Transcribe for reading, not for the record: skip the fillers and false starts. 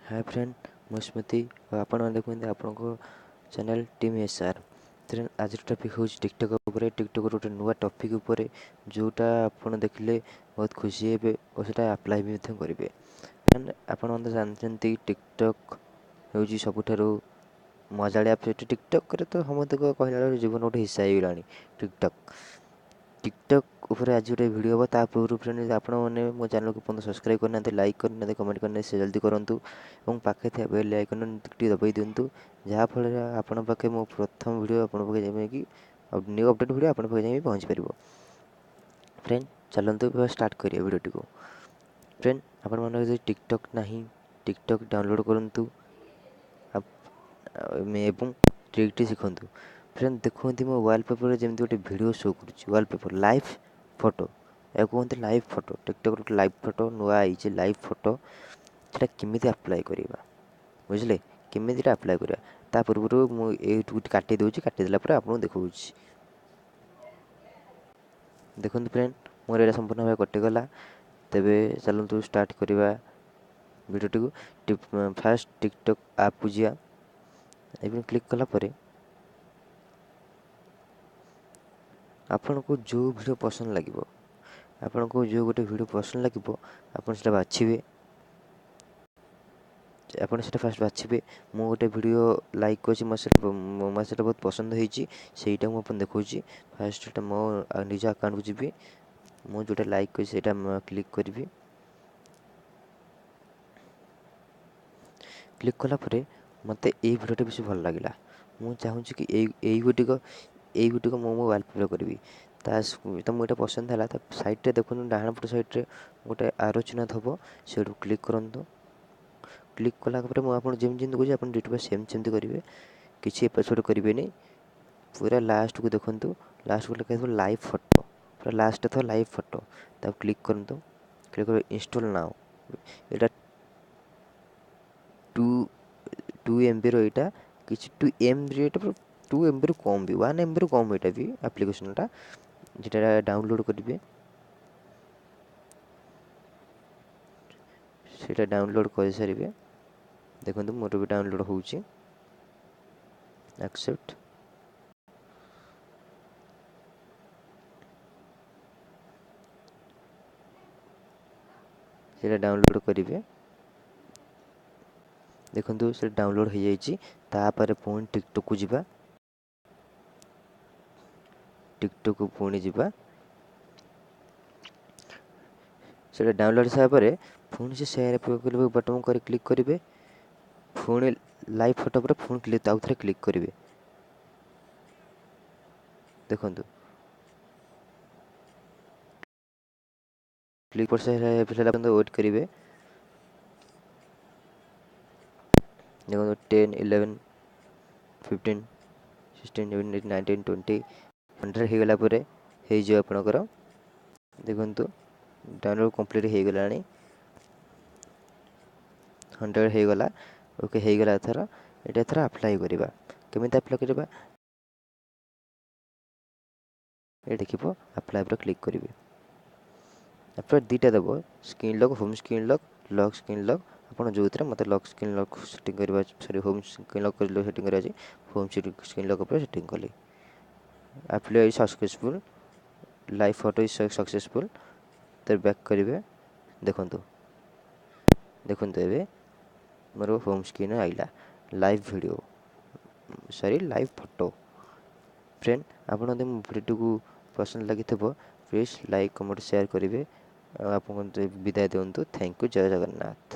ହାଏ friend, ମୁଁ ସ୍ମୃତି ଆଉ ଆପଣମାନେ ଦେଖୁଛନ୍ତି ଆପଣଙ୍କ ଚ୍ୟାନେଲ୍ ଟିମ୍ ଏସ୍ ଆର୍। ଆଜିର ଟପିକ୍ ହେଉଛି ଟିକଟକ୍ ଉପରେ। ଟିକଟକ୍ର ଗୋଟେ ନୂଆ ଟପିକ୍ ଉପରେ, ଯେଉଁଟା ଆପଣ ଦେଖିଲେ ବହୁତ ଖୁସି ହେବେ ଓ ସେଇଟା ଆପ୍ଲାଏ ବି ମଧ୍ୟ କରିବେ। ଫ୍ରେଣ୍ଡ, ଆପଣମାନେ ତ ଜାଣିଛନ୍ତି ଟିକଟକ୍ ହେଉଛି ସବୁଠାରୁ ମଜାଳିଆ ଆପ୍। ସେଠି ଟିକଟକ୍ରେ ତ ସମସ୍ତଙ୍କ କହିଲା ବେଳେ ଜୀବନ ଗୋଟେ ହିସ୍ସା ହେଇଗଲାଣି ଟିକଟକ୍। ଟିକଟକ୍ ଉପରେ ଆଜି ଗୋଟେ ଭିଡ଼ିଓ ହେବ। ତା ପୂର୍ବରୁ ଫ୍ରେଣ୍ଡ, ଯଦି ଆପଣମାନେ ମୋ ଚ୍ୟାନେଲକୁ ପର୍ଯ୍ୟନ୍ତ ସବସ୍କ୍ରାଇବ୍ କରିନାହାନ୍ତି, ଲାଇକ୍ କରିନାହାନ୍ତି, କମେଣ୍ଟ କରିନାହାନ୍ତି, ସେ ଜଲ୍ଦି କରନ୍ତୁ ଏବଂ ପାଖରେ ଥିବା ବେଲ୍ ଆଇକନ୍ ଟିକେ ଦବାଇ ଦିଅନ୍ତୁ, ଯାହାଫଳରେ ଆପଣଙ୍କ ପାଖେ ମୋ ପ୍ରଥମ ଭିଡ଼ିଓ ଆପଣଙ୍କ ପାଖେ ଯାଇକି ଆଉ ନ୍ୟୁ ଅପଡ଼େଟ୍ ଭିଡ଼ିଓ ଆପଣଙ୍କ ପାଖେ ଯାଇକି ପହଞ୍ଚିପାରିବ। ଫ୍ରେଣ୍ଡ, ଚାଲନ୍ତୁ ଷ୍ଟାର୍ଟ କରିବା ଭିଡ଼ିଓଟିକୁ। ଫ୍ରେଣ୍ଡ, ଆପଣମାନଙ୍କର ଯଦି ଟିକଟକ୍ ନାହିଁ, ଟିକଟକ୍ ଡାଉନଲୋଡ଼୍ କରନ୍ତୁ ଏବଂ ଟ୍ରିକ୍ଟି ଶିଖନ୍ତୁ। ଫ୍ରେଣ୍ଡ, ଦେଖନ୍ତି ମୋ ୱାଲପେପରରେ ଯେମିତି ଗୋଟେ ଭିଡ଼ିଓ ଶୋ କରୁଛି, ୱାଲପେପର ଲାଇଭ୍ ଫଟୋ, ଏହାକୁ କୁହନ୍ତି ଲାଇଭ୍ ଫଟୋ। ଟିକଟକ୍ର ଗୋଟେ ଲାଇଭ୍ ଫଟୋ ନୂଆ ଆଇଛି, ଲାଇଭ୍ ଫଟୋ। ସେଇଟା କେମିତି ଆପ୍ଲାଏ କରିବା, ବୁଝିଲେ? କେମିତି ଏଇଟା ଆପ୍ଲାଏ କରିବା, ତା ପୂର୍ବରୁ ମୁଁ ଏଇଠୁ କାଟି ଦେଉଛି। କାଟିଦେଲା ପରେ ଆପଣଙ୍କୁ ଦେଖାଉଛି। ଦେଖନ୍ତୁ ଫ୍ରେଣ୍ଡ, ମୋର ଏଇଟା ସମ୍ପୂର୍ଣ୍ଣ ଭାବେ କଟିଗଲା। ତେବେ ଚାଲନ୍ତୁ ଷ୍ଟାର୍ଟ କରିବା ଭିଡ଼ିଓଟିକୁ। ଫାଷ୍ଟ ଟିକଟକ୍ ଆପ୍କୁ ଯିବା ଏବଂ କ୍ଲିକ୍ କଲା ପରେ ଆପଣଙ୍କୁ ଯେଉଁ ଭିଡ଼ିଓ ପସନ୍ଦ ଲାଗିବ, ଆପଣଙ୍କୁ ଯେଉଁ ଗୋଟେ ଭିଡ଼ିଓ ପସନ୍ଦ ଲାଗିବ, ଆପଣ ସେଇଟା ବାଛିବେ। ଆପଣ ସେଇଟା ଫାଷ୍ଟ ବାଛିବେ। ମୁଁ ଗୋଟେ ଭିଡ଼ିଓ ଲାଇକ୍ କରିଛି, ମୋ ସେଇଟା ବହୁତ ପସନ୍ଦ ହେଇଛି, ସେଇଟା ମୁଁ ଆପଣ ଦେଖାଉଛି। ଫାଷ୍ଟ ସେଇଟା ମୋ ନିଜ ଆକାଉଣ୍ଟକୁ ଯିବି, ମୁଁ ଯେଉଁଟା ଲାଇକ୍ କରିଛି ସେଇଟା କ୍ଲିକ୍ କରିବି। କ୍ଲିକ୍ କଲା ପରେ ମୋତେ ଏଇ ଭିଡ଼ିଓଟା ବେଶୀ ଭଲ ଲାଗିଲା। ମୁଁ ଚାହୁଁଛି କି ଏଇ ଗୋଟିକ ମୁଁ ମୋ ୱାଲପେପର କରିବି। ତ ମୁଁ ଏଇଟା ପସନ୍ଦ ହେଲା। ତା ସାଇଡ଼୍ରେ ଦେଖନ୍ତୁ, ଡାହାଣ ପଟ ସାଇଡ଼୍ରେ ଗୋଟେ ଆରୋ ଚିହ୍ନ ଥିବ, ସେଇଠୁ କ୍ଲିକ୍ କରନ୍ତୁ। କ୍ଲିକ୍ କଲା ପରେ ମୁଁ ଆପଣ ଯେମିତି ଯେମିତି କହୁଛି, ଆପଣ ଡିଟୋ ସେମ୍ ସେମିତି କରିବେ, କିଛି ଏପଟ ସେପଟ କରିବେନି। ପୁରା ଲାଷ୍ଟକୁ ଦେଖନ୍ତୁ, ଲାଷ୍ଟକୁ ଲେଖା ହେଇଥିବ ଲାଇଭ୍ ଫଟୋ, ପୁରା ଲାଷ୍ଟରେ ଥିବ ଲାଇଭ୍ ଫଟୋ, ତାକୁ କ୍ଲିକ୍ କରନ୍ତୁ। କ୍ଲିକ୍ କରିବେ ଇନଷ୍ଟଲ୍ ନାଉ। ଏଇଟା ଟୁ ଏମ୍ ବିର, ଏଇଟା କିଛି ଟୁ ଏମ୍ ବି, ଏଇଟା ଟୁ ଏମ୍ ବିରୁ କମ୍ ବି, ୱାନ୍ ଏମ୍ ବିରୁ କମ୍ ଏଇଟା ବି ଆପ୍ଲିକେସନ୍ଟା, ଯେଟା ଡାଉନଲୋଡ଼୍ କରିବେ। ସେଇଟା ଡାଉନଲୋଡ଼୍ କରିସାରିବେ। ଦେଖନ୍ତୁ, ମୋର ବି ଡାଉନଲୋଡ଼୍ ହେଉଛି। ଆକ୍ସେପ୍ଟ, ସେଇଟା ଡାଉନଲୋଡ଼୍ କରିବେ। ଦେଖନ୍ତୁ, ସେଇଟା ଡାଉନଲୋଡ଼୍ ହୋଇଯାଇଛି। ତାପରେ ପୁଣି ଟିକଟକ୍କୁ ଯିବା, ଟିକଟକ୍କୁ ପୁଣି ଯିବା। ସେଇଟା ଡାଉନଲୋଡ଼୍ ସାରିଲା ପରେ ପୁଣି ସେ ସେୟାର ବଟନ୍ କରି କ୍ଲିକ୍ କରିବେ। ପୁଣି ଲାଇଭ୍ ଫଟୋ ଉପରେ ପୁଣି କ୍ଲିକ୍, ଆଉ ଥରେ କ୍ଲିକ୍ କରିବେ। ଦେଖନ୍ତୁ, କ୍ଲିକ୍ କରିସାରିଲା ପର୍ଯ୍ୟନ୍ତ ୱେଟ୍ କରିବେ। ଦେଖନ୍ତୁ, 10, 11, 15, 16, 17, 18, 19, 20, 100 ହେଇଗଲା ପରେ ହେଇଯିବ ଆପଣଙ୍କର। ଦେଖନ୍ତୁ, ଡାଉନଲୋଡ଼୍ କମ୍ପ୍ଲିଟ୍ ହେଇଗଲାଣି, 100 ହେଇଗଲା। ଓକେ, ହେଇଗଲା। ଏଥର ଏଇଟା ଏଥର ଆପ୍ଲାଏ କରିବା। କେମିତି ଆପ୍ଲାଏ କରିବା? ଏଠି ଦେଖିବ, ଆପ୍ଲାଏ ଉପରେ କ୍ଲିକ୍ କରିବେ। ତାପରେ ଦୁଇଟା ଦେବ screen lock, home screen lock, lock screen lock. ଆପଣ ଯେଉଁଥିରେ, ମୋତେ ଲକ୍ ସ୍କ୍ରିନ୍ ଲକ୍ ସେଟିଂ କରିବା, ସରି, ହୋମ୍ ସ୍କ୍ରିନ୍ ଲକ୍ କରି ସେଟିଂ କରିବା ଅଛି, ହୋମ୍ ସ୍କ୍ରିନ୍ ଲକ୍ ଉପରେ ସେଟିଂ କଲି। Apply successful, live photo is successful. ତ ବ୍ୟାକ୍ କରିବେ। ଦେଖନ୍ତୁ, ଏବେ ମୋର ହୋମ୍ ସ୍କ୍ରିନ୍ ଆଇଲା ଲାଇଭ୍ ଭିଡ଼ିଓ, ସରି, ଲାଇଭ୍ ଫଟୋ। ଫ୍ରେଣ୍ଡ, ଆପଣ ଯଦି ମୋ ଭିଡ଼ିଓଟିକୁ ପସନ୍ଦ ଲାଗିଥିବ, ପ୍ଲିଜ୍ ଲାଇକ୍, କମେଣ୍ଟ, ସେୟାର କରିବେ। ଆଉ ଆପଣଙ୍କୁ ବିଦାୟ ଦିଅନ୍ତୁ। Thank you. Jay Jagannath.